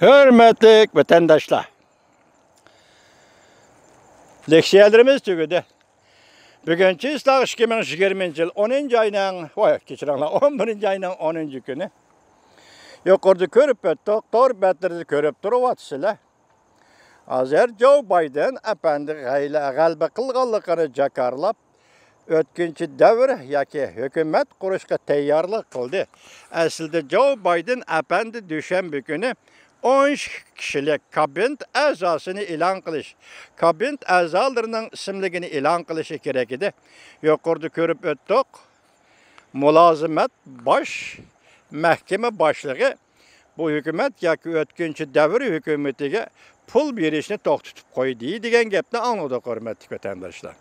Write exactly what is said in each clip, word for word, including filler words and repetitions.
ھۆرمەتلىك ۋەتەنداشلار، لېكسىيەلىرىمىز تۈگىدى. بۈگۈن چىسلاق ئىككى مىڭ يىگىرمىنچى يىل ئونىنچى ئاينىڭ، ۋاي، كەچۈرۈڭلار، ئون بىرىنچى ئاينىڭ ئونىنچى كۈنى. يۇقىرىدا كۆرۈپ ئۆتتۇق، تور بەتلىرىدە كۆرۈپ تۇرۇۋاتىسىلەر. ھازىر جو بايدېن ئەپەندى غەيلە-، غەلىبە قىلغانلىقىنى جاكارلاپ، ئۆتكۈنچى دەۋر ياكى ھۆكۈمەت قۇرۇشقا تەييارلىق قىلدى. ئەسلىدە جو بايدېن ئەپەندى دۈشەنبە كۈنى ئون ئىككى كىشىلىك كابىنېت ئەزاسىنى ئېلان قىلىش، كابىنېت ئەزالىرىنىڭ ئىسىملىكىنى ئېلان قىلىشى كېرەك ئىدى. يۇقىرىدا كۆرۈپ ئۆتتۇق. مۇلازىمەت باش مەھكىمە باشلىقى بۇ ھۆكۈمەت ياكى ئۆتكۈنچى دەۋر ھۆكۈمىتىگە پۇل بېرىشنى توختىتىپ قويدى دېگەن گەپنى ئاڭلىدۇق، ھۆرمەتلىك ۋەتەنداشلار.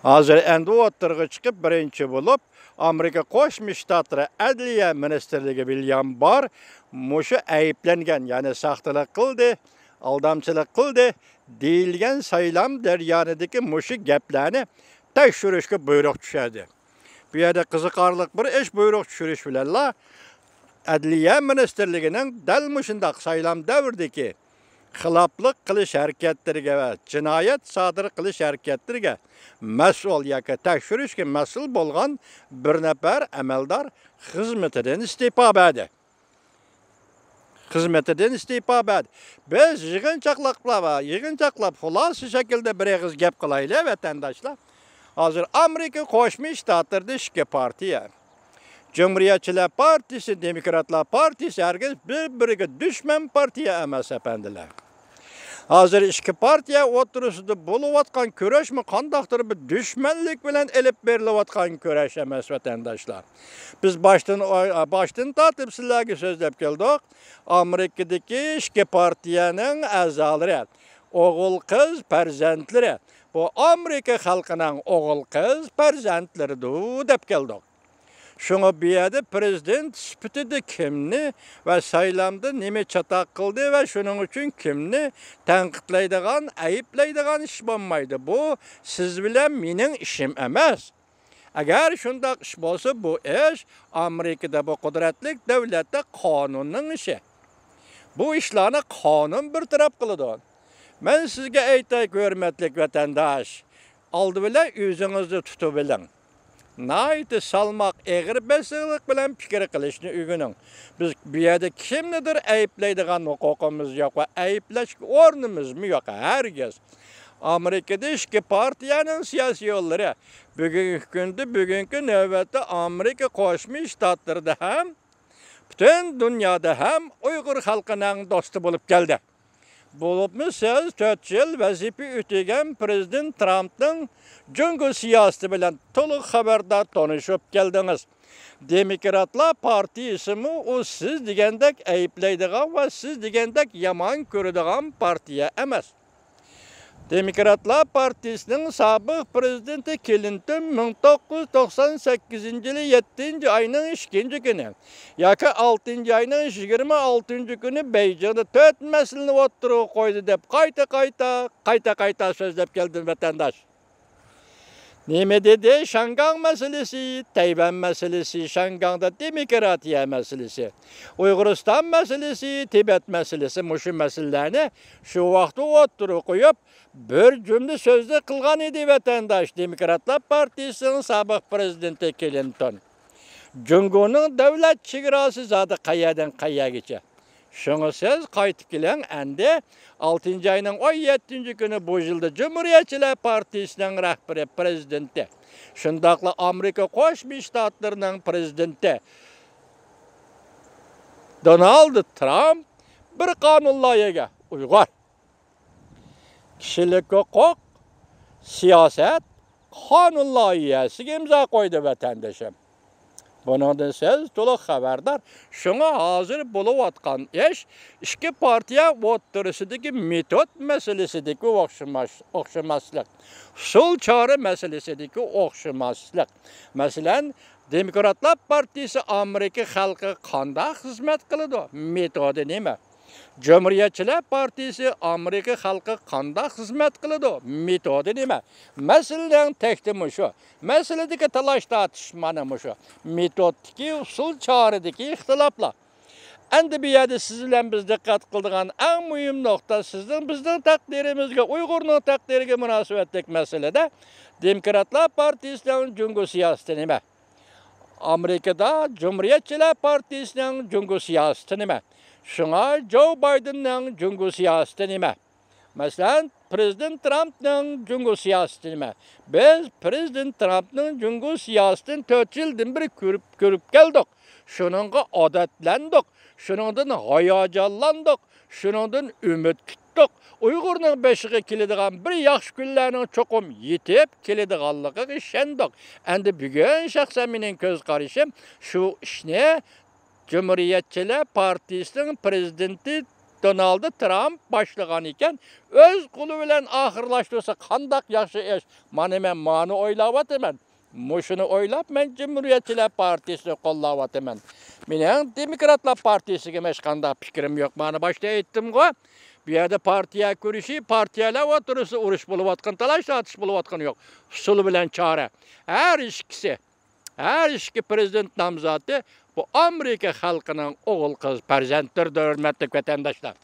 ھازىر ئەمدى ئوتتۇرىغا چىقىپ، بىرىنچى بولۇپ ئامېرىكا قوشما شتاتلىرى ئەدلىيە مىنىستىرلىكى ۋىليام بار مۇشۇ ئەيىبلەنگەن، يەنى ساختىلىق قىلدى، ئالدامچىلىق قىلدى دېيىلگەن سايلام جەريانىدىكى مۇشۇ گەپلەرنى تەكشۈرۈشكە بۇيرۇق چۈشۈردى. بۇ يەردە قىزىقارلىق بىر ئىش، بۇيرۇق چۈشۈرۈش بىلەنلا ئەدلىيە مىنىستىرلىكىنىڭ دەل مۇشۇنداق سايلام دەۋرىدىكى خىلاپلىق قىلىش ھەرىكەتلىرىگە ۋە جىنايەت سادىر قىلىش ھەرىكەتلىرىگە مەسئۇل ياكى تەكشۈرۈشكە مەسئۇل بولغان بىر نەپەر ئەمەلدار خىزمىتىدىن ئىستېپا بەردى. خىزمىتىدىن ئىستېپا بەردى. بىز يىغىنچاقلاپ، يىغىنچاقلاپ خۇلاسە شەكىلدە بىر ئېغىز گەپ قىلايلى، ۋەتەنداشلار. ھازىر ئامېرىكا قوشما شتاتلىرىدا ئىككى پارتىيە. جۇمھۇرىيەتچىلەر پارتىيىسى، دېموكراتلار پارتىيىسى ھەرگىز بىر-بىرىگە دۈشمەن پارتىيە ئەمەس، ئەپەندىلەر. ھازىر ئىككى پارتىيە ئوتتۇرىسىدا بولۇۋاتقان كۈرەشمۇ قانداقتۇر بىر دۈشمەنلىك بىلەن ئېلىپ بېرىلىۋاتقان كۈرەش ئەمەس، ۋەتەنداشلار. بىز باشتىن، باشتىن تارتىپ سىلەرگە سۆزلەپ كەلدۇق. ئامېرىكىدىكى ئىككى پارتىيەنىڭ ئەزالىرى، ئوغۇل-قىز پەرزەنتلىرى، بۇ ئامېرىكا خەلقىنىڭ ئوغۇل-قىز پەرزەنتلىرىدۇر دەپ كەلدۇق. شۇڭا بۇ يەردە پىرېزىدېنت سۈپىتىدە كىمنى ۋە سايلامدا نېمە چاتاق قىلدى ۋە شۇنىڭ ئۈچۈن كىمنى تەنقىدلەيدىغان، ئەيىبلەيدىغان ئىش بولمايدۇ. بۇ سىز بىلەن مېنىڭ ئىشىم ئەمەس. ئەگەر شۇنداق ئىش بولسا، بۇ ئىش ئامېرىكىدا، بۇ قۇدرەتلىك دۆلەتتە قانۇننىڭ ئىشى. بۇ ئىشلارنى قانۇن بىر تەرەپ قىلىدۇ. مەن سىزگە ئېيتاي، ھۆرمەتلىك ۋەتەنداش، ئالدى بىلەن ئۆزىڭىزنى تۇتۇۋېلىڭ. ناھايىتى سالماق، ئېغىر بېسىقلىق بىلەن پىكىر قىلىشنى ئۆگىنىڭ. بىز بۇ يەردە كىمنىدۇر ئەيىبلەيدىغان ھوقۇقىمىز يوق ۋە ئەيىبلەشكە ئورنىمىزمۇ يوق ھەرگىز. ئامېرىكىدا ئىككى پارتىيەنىڭ سىياسىيونلىرى بۈگۈنكى كۈندە، بۈگۈنكى نۆۋەتتە ئامېرىكا قوشما شتاتلىرىدا ھەم، پۈتۈن دۇنيادا ھەم ئۇيغۇر خەلقىنىڭ دوستى بولۇپ كەلدى. بولۇپمۇ سىز تۆت يىل ۋەزىپە ئۆتىگەن پىرېزىدېنت ترامپنىڭ جۇڭگو سىياسىتى بىلەن تولۇق خەۋەردار، تونۇشۇپ كەلدىڭىز. دېموكراتلار پارتىيىسىمۇ ئۇ سىز دېگەندەك ئەيىبلەيدىغان ۋە سىز دېگەندەك يامان كۆرىدىغان پارتىيە ئەمەس. دېموكراتلار پارتىيىسىنىڭ سابىق پىرېزىدېنتى كلىنتون مىڭ توققۇز يۈز توقسان سەككىزىنچى يىلى يەتتىنچى ئاينىڭ ئىككىنچى كۈنى ياكى ئالتىنچى ئاينىڭ يىگىرمە ئالتىنچى كۈنى بېيجىڭدا تۆت مەسىلىنى ئوتتۇرىغا قويدى دەپ قايتا-قايتا، قايتا-قايتا سۆزلەپ كەلدىم، ۋەتەنداش. نېمە دېدى؟ شياڭگاڭ مەسىلىسى، تەيۋەن مەسىلىسى، شياڭگاڭدا دېموكراتىيە مەسىلىسى، ئۇيغۇرىستان مەسىلىسى، تىبەت مەسىلىسى، مۇشۇ مەسىلىلەرنى شۇ ۋاقىتتا ئوتتۇرىغا قويۇپ، بىر جۈملە سۆزنى قىلغان ئىدى، ۋەتەنداش، دېموكراتلار پارتىيىسىنىڭ سابىق پىرېزىدېنتى كلىنتون. جۇڭگونىڭ دۆلەت چېگراسى زادى قەيەردىن قەيەرگىچە؟ شۇڭا سىز قايتىپ كېلىڭ ئەمدى. ئالتىنچى ئاينىڭ ئون يەتتىنچى كۈنى بۇ يىلدا جۇمھۇرىيەتچىلەر پارتىيىسىنىڭ رەھبىرى، پىرېزىدېنتى، شۇنداقلا ئامېرىكا قوشما شتاتلىرىنىڭ پىرېزىدېنتى دونالد ترامپ بىر قانۇن لايىھەگە، ئۇيغۇر كىشىلىك ھوقۇق، سىياسەت قانۇن لايىھەسىگە ئىمزا قويدى، ۋەتەندىشىم. بۇنىڭدىن سىز تولۇق خەۋەردار. شۇڭا ھازىر بولۇۋاتقان ئىش ئىككى پارتىيە ئوتتۇرىسىدىكى مېتود مەسىلىسىدىكى ئوخشىماس-، ئوخشىماسلىق، ئۇسۇل چارە مەسىلىسىدىكى ئوخشىماسلىق. مەسىلەن، دېموكراتلار پارتىيىسى ئامېرىكا خەلقىگە قانداق خىزمەت قىلىدۇ؟ مېتودى نېمە؟ جۇمھۇرىيەتچىلەر پارتىيىسى ئامېرىكا خەلقىگە قانداق خىزمەت قىلىدۇ؟ مېتودى نېمە؟ مەسىلىنىڭ تەكتى مۇشۇ. مەسىلىدىكى تالاش-تارتىش مانا مۇشۇ. مېتودتىكى، ئۇسۇل چارىدىكى ئىختىلاپلار. ئەمدى بۇ يەردە سىز بىلەن بىز دىققەت قىلىدىغان ئەڭ مۇھىم نۇقتا، سىزنىڭ بىزنىڭ تەقدىرىمىزگە، ئۇيغۇرنىڭ تەقدىرىگە مۇناسىۋەتلىك مەسىلىدە دېموكراتلار پارتىيىسىنىڭ جۇڭگو سىياسىتى نېمە؟ ئامېرىكىدا جۇمھۇرىيەتچىلەر پارتىيىسىنىڭ جۇڭگو سىياسىتى نېمە؟ شۇڭا جو بايدېننىڭ جۇڭگو سىياسىتى نېمە؟ مەسىلەن، پىرېزىدېنت ترامپنىڭ جۇڭگو سىياسىتى نېمە؟ بىز پىرېزىدېنت ترامپنىڭ جۇڭگو سىياسىتىنى تۆت يىلدىن بېرى كۆرۈپ، كۆرۈپ كەلدۇق. شۇنىڭغا ئادەتلەندۇق. شۇنىڭدىن ھاياجانلاندۇق. شۇنىڭدىن ئۈمىد كۈتتۇق. ئۇيغۇرنىڭ بېشىغا كېلىدىغان بىر ياخشى كۈنلەرنىڭ چوقۇم يېتىپ كېلىدىغانلىقىغا ئىشەندۇق. ئەمدى بۈگۈن شەخسەن مېنىڭ كۆز قارىشىم شۇ ئىشنى جۇمھۇرىيەتچىلەر پارتىيىسىنىڭ پىرېزىدېنتى دونالد ترامپ باشلىغان ئىكەن، ئۆز قولى بىلەن ئاخىرلاشتۇرسا قانداق ياخشى ئىش. مانا مەن مانى ئويلاۋاتىمەن. مۇشۇنى ئويلاپ مەن جۇمھۇرىيەتچىلەر پارتىيىسىنى قوللاۋاتىمەن. مېنىڭ دېموكراتلار پارتىيىسىگە ھېچقانداق پىكرىم يوق. مانا باشتا ئېيتتىمغۇ، بۇ يەردە پارتىيە كۈرىشى، پارتىيەلەر ئوتتۇرىسىدا ئۇرۇش بولۇۋاتقان، تالاش تارتىش بولۇۋاتقىنى يوق. ئۇسۇل بىلەن چارە. ھەر ئىككىسى ھەر ئىككى پىرېزىدېنت نامزاتى بۇ ئامېرىكا خەلقىنىڭ ئوغۇل-قىز پەرزەنتلىرىدۇر، ھۆرمەتلىك ۋەتەنداشلار.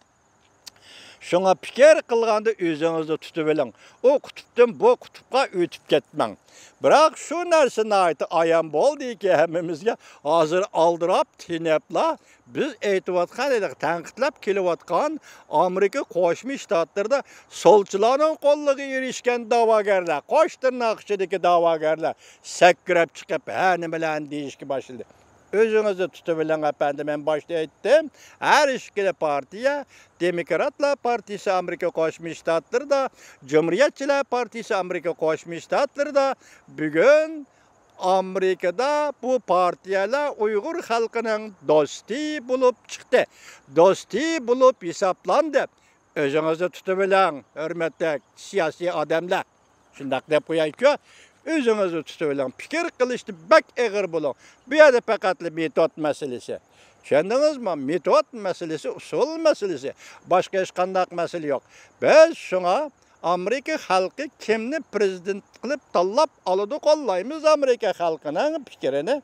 شۇڭا پىكىر قىلغاندا ئۆزىڭىزنى تۇتۇۋېلىڭ. ئۇ قۇتۇپتىن بۇ قۇتۇپقا ئۆتۈپ كەتمەڭ. بىراق شۇ نەرسە ناھايىتى ئايان بولدىكى ھەممىمىزگە، ھازىر ئالدىراپ، تېنەپلا بىز ئېيتىۋاتقان ئىدۇق، تەنقىدلەپ كېلىۋاتقان ئامېرىكا قوشما شتاتلىرىدا سولچىلارنىڭ قوللىرىغا ئېرىشكەن دەۋاگەرلەر، قوش تىرناق ئىچىدىكى دەۋاگەرلەر سەكرەپ چىقىپ، ھە، نېمىلەرنى دېيىشكە باشلىدى. ئۆزىڭىزنى تۇتۇۋېلىڭ، ئەپەندى، مەن باشتا ئېيتتىم، ھەر ئىككىلا پارتىيە، دېموكراتلار پارتىيىسى ئامېرىكا قوشما شتاتلىرىدا، جۇمھۇرىيەتچىلەر پارتىيىسى ئامېرىكا قوشما شتاتلىرىدا، بۈگۈن ئامېرىكىدا بۇ پارتىيەلەر ئۇيغۇر خەلقىنىڭ دوستى بولۇپ چىقتى، دوستى بولۇپ ھېسابلاندى. ئۆزىڭىزنى تۇتۇۋېلىڭ، ھۆرمەتلىك سىياسىي ئادەملەر. شۇنداق دەپ قويايچۇ، ئۆزىڭىزنى تۇتۇۋېلىڭ، پىكىر قىلىشتا بەك ئېغىر بولۇڭ. بۇ يەردە پەقەتلا مېتود مەسىلىسى. چۈشەندىڭىزمۇ؟ مېتود مەسىلىسى، ئۇسۇل مەسىلىسى. باشقا ھېچقانداق مەسىلە يوق. بىز شۇڭا ئامېرىكا خەلقى كىمنى پىرېزىدېنت قىلىپ تاللاپ ئالىدۇ، قوللايمىز ئامېرىكا خەلقىنىڭ پىكرىنى.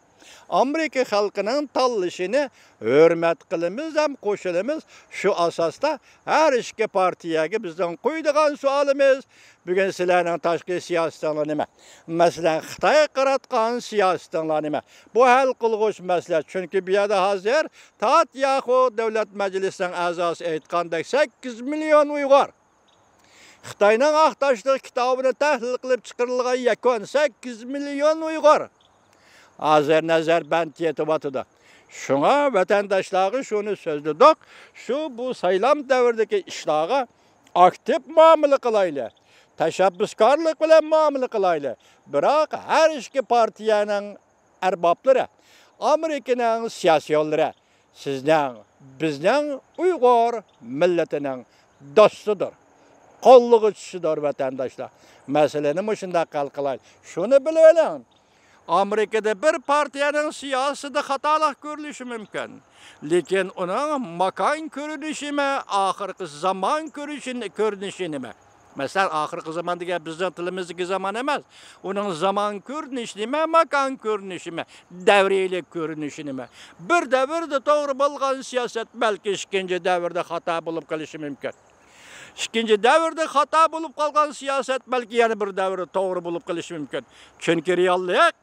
ئامېرىكا خەلقىنىڭ تاللىشىنى ھۆرمەت قىلىمىز ھەم قوشۇلىمىز. شۇ ئاساستا ھەر ئىككى پارتىيەگە بىزنىڭ قويىدىغان سوئالىمىز، بۈگۈن سىلەرنىڭ تاشقى سىياسىتىڭلار نېمە؟ مەسىلەن، خىتايغا قاراتقان سىياسىتىڭلار نېمە؟ بۇ ھەل قىلغۇچ مەسىلە. چۈنكى بۇ يەردە ھازىر تاتياخو دۆلەت مەجلىسىنىڭ ئەزاسى ئېيتقاندەك، سەككىز مىليون ئۇيغۇر خىتاينىڭ ئاق تاشلىق كىتابىنى تەھلىل قىلىپ چىقىرىلغان يەكۈن، سەككىز مىليون ئۇيغۇر ھازىر نەزەربەند يېتىۋاتىدۇ. شۇڭا ۋەتەنداشلارغا شۇنى سۆزلىدۇق، شۇ بۇ سايلام دەۋرىدىكى ئىشلارغا ئاكتىپ مۇئامىلە قىلايلى، تەشەببۇسكارلىق بىلەن مۇئامىلە قىلايلى. بىراق ھەر ئىككى پارتىيەنىڭ ئەربابلىرى، ئامېرىكىنىڭ سىياسىيونلىرى سىزنىڭ، بىزنىڭ ئۇيغۇر مىللىتىنىڭ دوستىدۇر، قوللىغۇچىسىدۇر، ۋەتەنداشلار. مەسىلىنى مۇشۇنداق ھەل قىلايلى. شۇنى بىلىۋېلىڭ. ئامېرىكىدا بىر پارتىيەنىڭ سىياسىتى خاتالىق كۆرۈلۈشى مۇمكىن. لېكىن ئۇنىڭ ماكان كۆرۈنۈشى نېمە، ئاخىرقى زامان كۆرۈشى، كۆرۈنۈشى نېمە؟ مەسىلەن، ئاخىرقى زامان دېگەن بىزنىڭ تىلىمىزدىكى زامان ئەمەس. ئۇنىڭ زامان كۆرۈنۈشى نېمە، ماكان كۆرۈنۈشى نېمە، دەۋرىيلىك كۆرۈنۈشى نېمە؟ بىر دەۋردە توغرا بولغان سىياسەت بەلكى ئىككىنچى دەۋردە خاتا بولۇپ قېلىشى مۇمكىن. ئىككىنچى دەۋردە خاتا بولۇپ قالغان سىياسەت بەلكى يەنە بىر دەۋردە توغرا بولۇپ قېلىشى مۇمكىن. چۈنكى رېئاللىق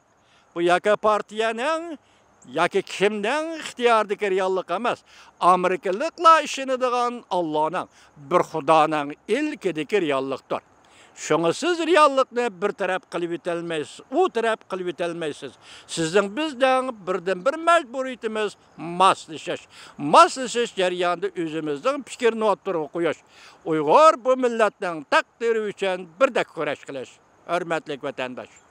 بۇ ياكى پارتىيەنىڭ ياكى كىمنىڭ ئىختىيارىدىكى رېئاللىق ئەمەس، ئامېرىكىلىقلار ئىشىنىدىغان ئاللانىڭ، بىر خۇدانىڭ ئىلكىدىكى رېئاللىقتۇر. شۇڭا سىز رېئاللىقنى بىر تەرەپ قىلىۋېتەلمەيسىز، ئۇ تەرەپ قىلىۋېتەلمەيسىز. سىزنىڭ، بىزنىڭ بىردىنبىر مەجبۇرىيىتىمىز ماسلىشىش. ماسلىشىش جەريانىدا ئۆزىمىزنىڭ پىكرىنى ئوتتۇرىغا قويۇش. ئۇيغۇر بۇ مىللەتنىڭ تەقدىرى ئۈچۈن بىردەك كۈرەش قىلىش. ھۆرمەتلىك ۋەتەنداش!